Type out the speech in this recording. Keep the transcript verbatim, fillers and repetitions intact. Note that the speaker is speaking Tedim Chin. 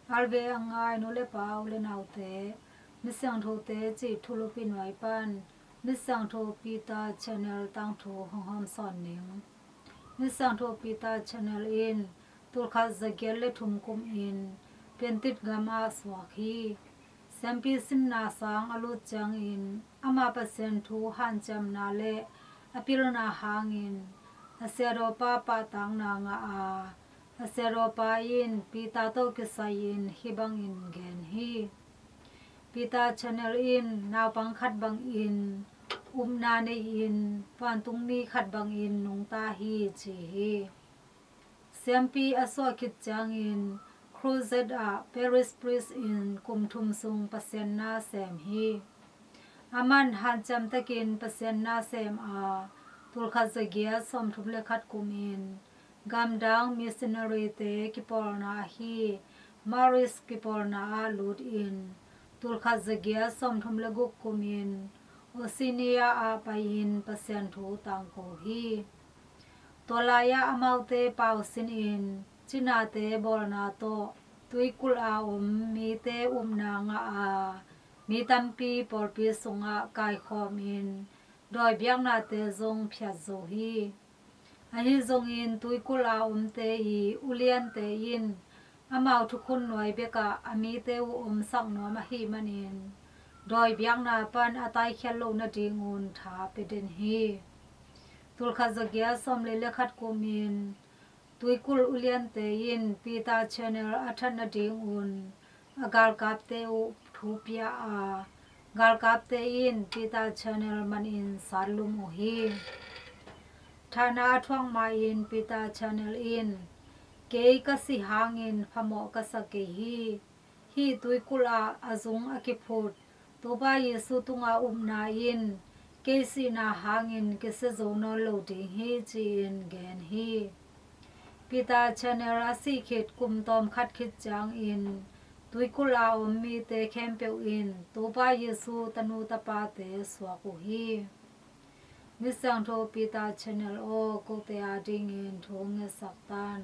Alve a ngai nu le pa, u le naute, Misiangthote cih thulupi nuai pan Misiangtho Peter Channel tangthu hong hawmsawn ning. Misiangtho Peter Channel in tulkhat zagiat le thum kumin Pentit gam ah suak hi. Siampi sinna sang a lut ciangin ama Pasian thu hanciamna le a pilna hangin a siadawpa pahtakna ngah a, a siadawpa in Peter tawh kisai-in hih bangin gen hi. Peter Channel in naupang khat bangin upna nei-in vantungmi khat bangin nungta hi ci hi. Siampi a suah khit ciangin Crusade ah Parish Priest in kum thum sung Pasian na sem hi. Aman hanciam takin Pasian na sem a, tulkhat zagiat sawmthum le khat kumin gamdang missionary-te kipawlna ahi Maris kipawlna ah lutin tulkhat zagiat sawmthum le guk kumin Oceania ah pai-in Pasian thu tangko hi. Tua lai-ah amaute pau sinin cinate bawlna tawh tuikulh a om mite upna ngah a, mi tampi pawlpi sungah kaikhawmin dawi biaknate zong phiat zo hi. Ahi zongin tuikulh a omte i uliante in amau thukhun nuai bekah a mite uh omsak nuam ahih manin dawi biakna pan a taikhiat loh nadingun tha pia den hi. Tulkhat zagiat sawmli le khat kumin tuikulh uliante in Peter Channel a that nadingun a galkapte uh thu pia a, galkapte in Peter Channel manin satlum uh hi. Thahna a thuak ma-in Peter Channel in, "Kei ka si hangin phamawh ka sa kei hi. Hih tuikulh ah a zung a kiphut Topa Jesu tunga upna in kei sihna hangin kisia zo nawn lo ding hi," ci-in gen hi. Peter Channel a sih khit kum tawmkhat khit ciangin tuikulh a om mite khempeuh in Topa Jesu tanu tapate suak uh hi. Misiangtho Peter Channel aw, kote adingin thu hong ngetsak tan.